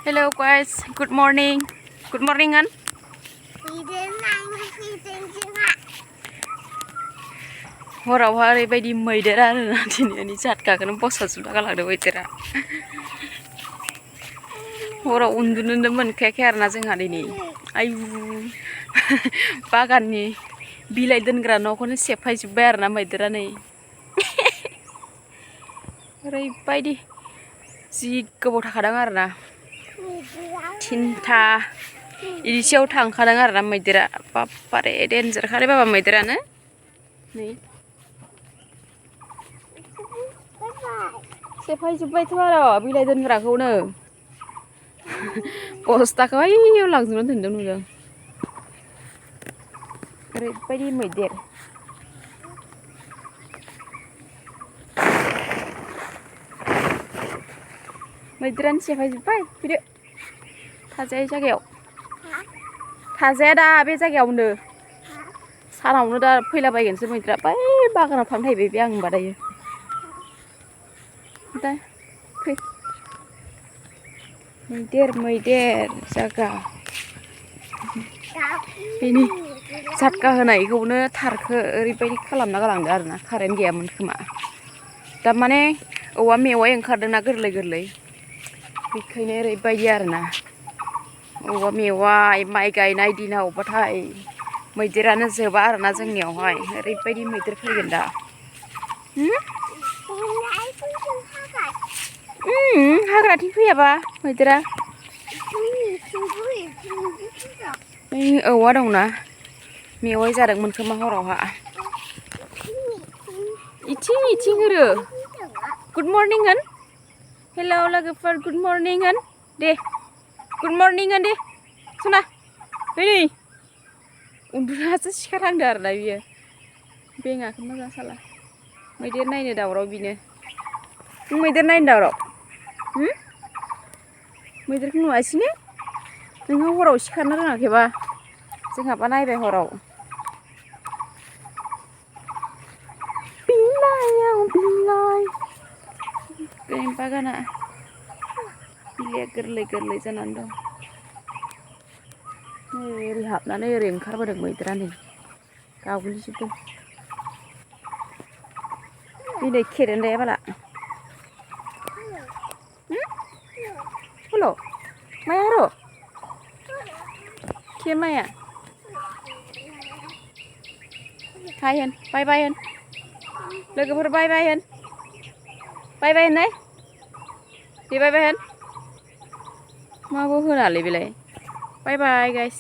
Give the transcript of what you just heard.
Hello guys, good morning. Good morning kan? Hरावहा ओरैबायदि मैदेर आरोना दिनैनि जातकाखौनो बसाजोबना गालांदों मैदेरा। हराव उन्दुनोनो मोनखायाखै आरोना जोंहा दिनै। आयु बागाननि बिलाइ दोनग्रा न'खौनो सेफायजोब्बाय आरोना मैदेरा नै। ओरैबायदि जि गोबाव थाखादों आरोना। 3टा इदिसेयाव थांखादों आरोना मैदेरा। बाप्पारे डेन्जार खालै बाबा मैदेरानो। नै सेफायजोब्बायथ' आरो बिलाइ दोनग्राखौनो। बस्थाखौ ओइयाव लांजोबना दोनदों नुदों। ओरैबायदि मैदेर। मैदेरानो सेफायजोब्बाय फैदो थाजायै जायगायाव थाजाया दा बे जायगायावनो सानावनो दा फैलाबायगोनसो मैदेरा बै बागानाव थांनो नागिरबाय बे आं होनबा दायो दा फै मैदेर जागा बेनि जातका होनायखौनो थारखो ओरैबायदि खालामना गालांदो आरोना कारेन्ट गैयामोन खोमा दा माने औवा मेवाइ ओंखारदोंना गोरलै बेखायनो ओरैबायदि आरोना औवा मेवाइ माइ गायनाय दिनावबाथाय मैदेरानो जोबा आरोना जोंनियावहाय ओरैबायदि मैदेर फैगोन दा हाग्राथिं फैयाबा मैदेरा औवा दंना मेवाइ जादोंमोन खोमा हरावहा इथिं होरो गुड मर्निं होन हेलौ लोगोफोर गुड मर्निं होन दे गुड मर्निं होन दे सना नै उन्दुनासो सिखारहांदों आरोना बियो बेङाखौ मोजां साला मैदेर नायनो दावराव बिनो नों मैदेर नायनो दावराव मैदेरखौ नुवासैनो नोंहा हराव सिखारनो रोङाखैबा जोंहाबा नायबाय हराव बिलाइयाव बिलाइ बे बागाना बिलाइया गोरलै जानानै दं ओरै हाबनानै ओरै ओंखारबोदों मैदेरा नै गाग्लिजोबदों दिनै खेरेन्दाया बाला हलो माया रो के माया हाय होन बाय होन लोगोफोर बाय होन होननाय दे बाय होन माबो होनालै बेलाय बाय गाइस